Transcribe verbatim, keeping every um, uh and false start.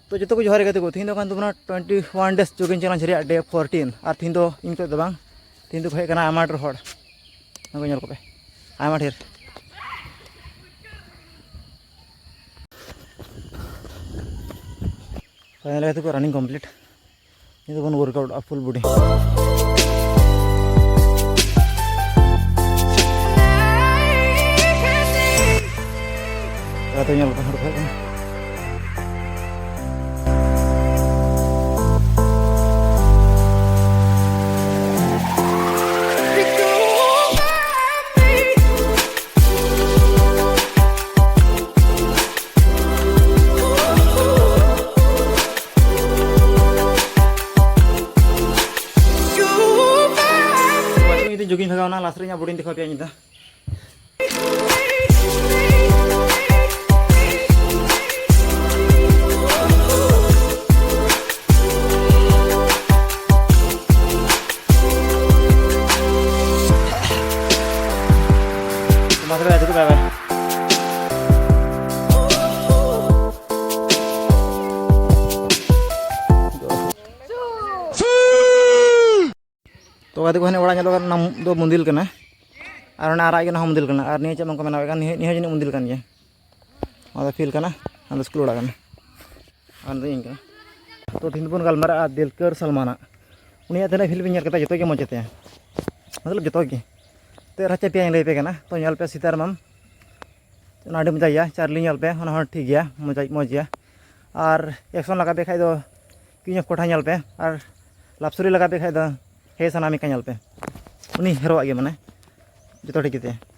ᱛᱚ ᱡᱚᱛᱚ ᱠᱚ ᱡᱚᱦᱟᱨ ᱜᱮ ᱜᱟᱛᱮ ᱠᱚ, ᱛᱤᱦᱤᱧ ᱫᱚ ᱠᱟᱱ ᱛᱟᱵᱚᱱᱟ twenty one days jogging challenge ᱨᱮᱭᱟᱜ day fourteen, ᱟᱨ ᱛᱤᱦᱤᱧ ᱫᱚ ᱤᱧ ᱢᱚᱛᱚᱡ ᱫᱚ ᱵᱟᱝ, ᱛᱤᱦᱤᱧ ᱫᱚᱠᱚ ᱦᱮᱡ ᱠᱟᱱᱟ ᱟᱭᱢᱟ ᱰᱷᱮᱨ ᱦᱚᱲ᱾ ᱚᱱᱟ ᱠᱚ ᱧᱮᱞ ᱠᱚᱯᱮ, ᱟᱭᱢᱟ ᱰᱷᱮᱨ᱾ Finally ᱜᱟᱛᱮ ᱠᱚ running complete᱾ ᱱᱤᱛᱚᱜ ᱵᱚᱱ workout ᱟ full body᱾ ᱜᱟᱛᱮ ᱧᱮᱞ ᱠᱚᱯᱮ, ᱦᱚᱲ ᱠᱚ ᱦᱮᱡ ᱠᱟᱱᱟ᱾ ᱤᱧ ᱫᱚ ᱡᱳᱜᱤᱧ ᱵᱷᱟᱜᱟᱣᱱᱟ, last ᱨᱮ ᱤᱧᱟᱹᱜ body ᱤᱧ ᱫᱮᱠᱷᱟᱣ ᱯᱮᱭᱟ ᱤᱧ ᱫᱚ᱾ ᱢᱟ ᱛᱚᱵᱮ ᱜᱟᱛᱮ ᱠᱚ, bye bye᱾ ᱛᱚ ᱜᱟᱛᱮ ᱠᱚ, ᱦᱟᱱᱮ ᱚᱲᱟᱜ ᱧᱮᱞᱚᱜ ᱠᱟᱱᱟ, ᱚᱱᱟ ᱫᱚ ᱢᱚᱱᱫᱤᱨ ᱠᱟᱱᱟ᱾ ᱟᱨ ᱚᱱᱟ ᱟᱨᱟᱜ ᱜᱮ, ᱚᱱᱟ ᱦᱚᱸ ᱢᱚᱱᱫᱤᱨ ᱠᱟᱱᱟ᱾ ᱟᱨ ᱱᱤᱭᱟᱹ ᱪᱮᱫ ᱵᱟᱝ ᱠᱚ ᱢᱮᱱᱟᱣ ᱠᱟᱱ, ᱱᱤᱭᱟᱹ, ᱱᱤᱭᱟᱹ ᱦᱚᱸ ᱡᱟᱹᱱᱤᱡ ᱢᱚᱱᱫᱤᱨ ᱠᱟᱱ ᱜᱮᱭᱟ᱾ ᱚᱱᱟ ᱫᱚ field ᱠᱟᱱᱟ, ᱚᱱᱟ ᱫᱚ ᱥᱠᱩᱞ ᱚᱲᱟᱜ ᱠᱟᱱᱟ᱾ ᱟᱨ ᱱᱚᱰᱮ ᱤᱧ ᱠᱟᱱᱟ᱾ ᱛᱚ ᱛᱤᱦᱤᱧ ᱵᱚᱱ ᱜᱟᱞᱢᱟᱨᱟᱜᱼᱟ ᱫᱩᱞᱠᱟᱨ ᱥᱟᱞᱢᱟᱱᱟᱜ᱾ ᱩᱱᱤᱭᱟᱜ ᱛᱤᱱᱟᱹᱜ ᱯᱷᱤᱞᱢ ᱵᱤᱱ ᱧᱮᱞ ᱠᱮᱫᱟ, ᱡᱚᱛᱚ ᱜᱮ ᱢᱚᱡᱽ ᱜᱮᱛᱟᱭᱟ, ᱢᱚᱛᱞᱚᱵ ᱡᱚᱛᱚ ᱜᱮ᱾ ᱛᱚ ᱨᱟᱪᱟ ᱯᱮᱭᱟᱧ ᱞᱟᱹᱭ ᱟᱯᱮ ᱠᱟᱱᱟ, ᱛᱚ ᱧᱮᱞ ᱯᱮ ᱥᱤᱛᱟᱨᱟᱢᱟᱢ, ᱚᱱᱟ ᱟᱹᱰᱤ ᱢᱚᱡᱟ ᱜᱮᱭᱟ᱾ ᱪᱟᱨᱞᱤ ᱧᱮᱞ ᱯᱮ, ᱚᱱᱟ ᱦᱚᱸ ᱴᱷᱤᱠ ᱜᱮᱭᱟ, ᱢᱚᱡᱟ, ᱢᱚᱡᱽ ᱜᱮᱭᱟ᱾ ᱟᱨ action ᱞᱟᱜᱟᱣ ᱯᱮ ᱠᱷᱟᱡ ᱫᱚ King of Kotha ᱧᱮᱞ ᱯᱮ, ᱟᱨ love story ᱞᱟᱜᱟᱣ ᱯᱮ ᱠᱷᱟᱡ ᱫᱚ Hey Sanamika ᱧᱮᱞ ᱯᱮ᱾ ᱩᱱᱤ ᱦᱮᱨᱳᱣᱟᱜ ᱜᱮ ᱢᱟᱱᱮ ᱡᱚᱛᱚ ᱴᱷᱤᱠ ᱜᱮᱛᱟᱭᱟ᱾